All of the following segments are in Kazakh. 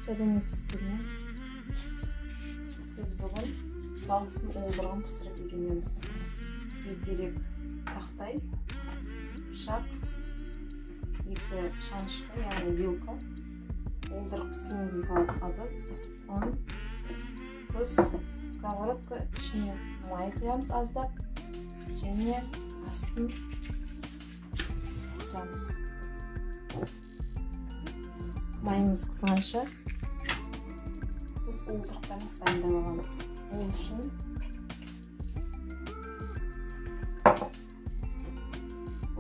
Сәлеметсіздер ме? Біз бүгін балықтың уылдырығын пісіріп үйренеміз. Бізге керек тақтай, пышақ, 2 шанышқы, яғни вилка, уылдырық піскеннен кейін салатын ыдыс, ұн, тұз, сковородка, ішіне май құямыз аздап, және астын қосамыз. Майымыз қызғанша біз уылдырықтарымызды дайындап аламыз. Ол үшін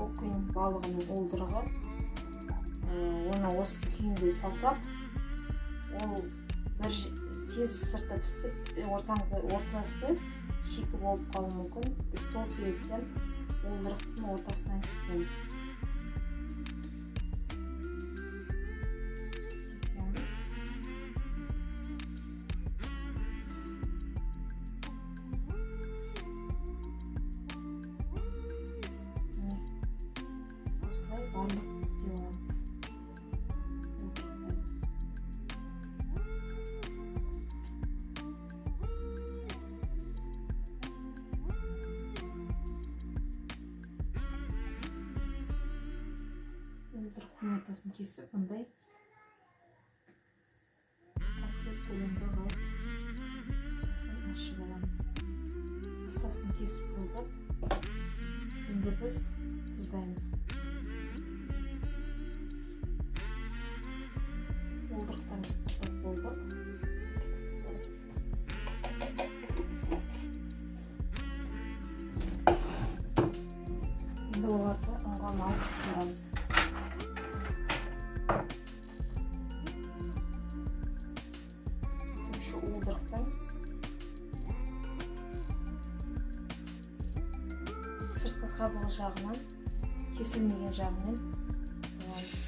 окунь балығының уылдырығы, оны осы күйінде салсақ, ол бір тез сырты пісіп, ортасы шикі болып қалуы мүмкін. Біз сол себептен уылдырықтың ортасынан кесеміз. Осылай барлық істеп аламыз. Уылдырықтың ортасын кесіп, мындай коктейль көлемді қылып ортасын ашып аламыз. Ортасын кесіп болдық. Енді біз тұздаймыз. Уылдырықтарымызды тұздап болдық. Енді оларды ұнға малып құямыз. Бірінші уылдырықтың сыртқы қабығы жағынан, кесілмеген жағымен саламыз.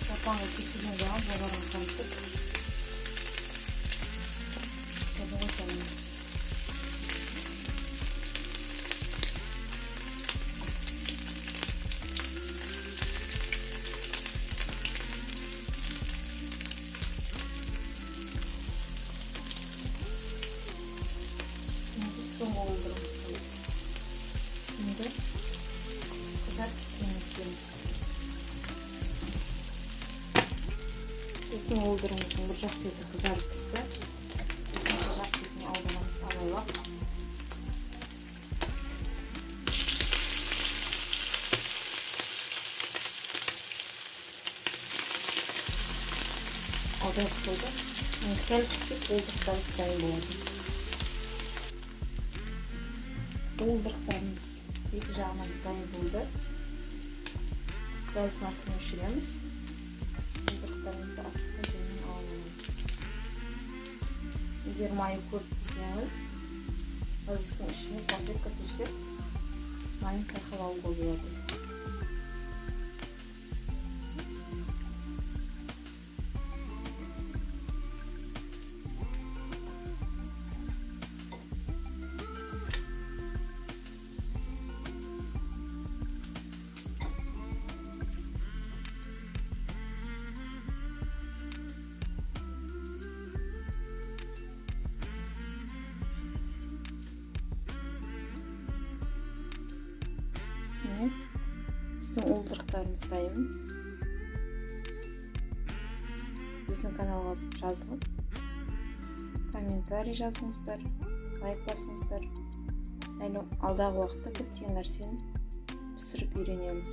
Ортаңғы кесілген жағын жоғарғы қаратып, жоғары саламыз. Енді соңғы уылдырығымызды саламыз. Енді қызарып піскенін күтеміз. Біздің уылдырығымыздың бір жақ беті қызарып пісті. Екінші жақ бетін аударамыз абайлап. Аударып қойдық. Енді сәл күтсек уылдырықтарымыз дайын болады. Уылдырықтарымыз екі жағынан дайын болды. Газдың астын өшіреміз. Уылдырықтарымызды асықпай жаймен ала аламыз. Егер майы көп десеңіз, ыдыстың ішіне салфетка төсеп, майын сарқып алуға болады. Міне, біздің уылдырықтарымыз дайын. Біздің каналға жазылып, комментарий жазыңыздар, лайк басыңыздар. Әлі алдағы уақытта көптеген нәрсені пісіріп үйренеміз.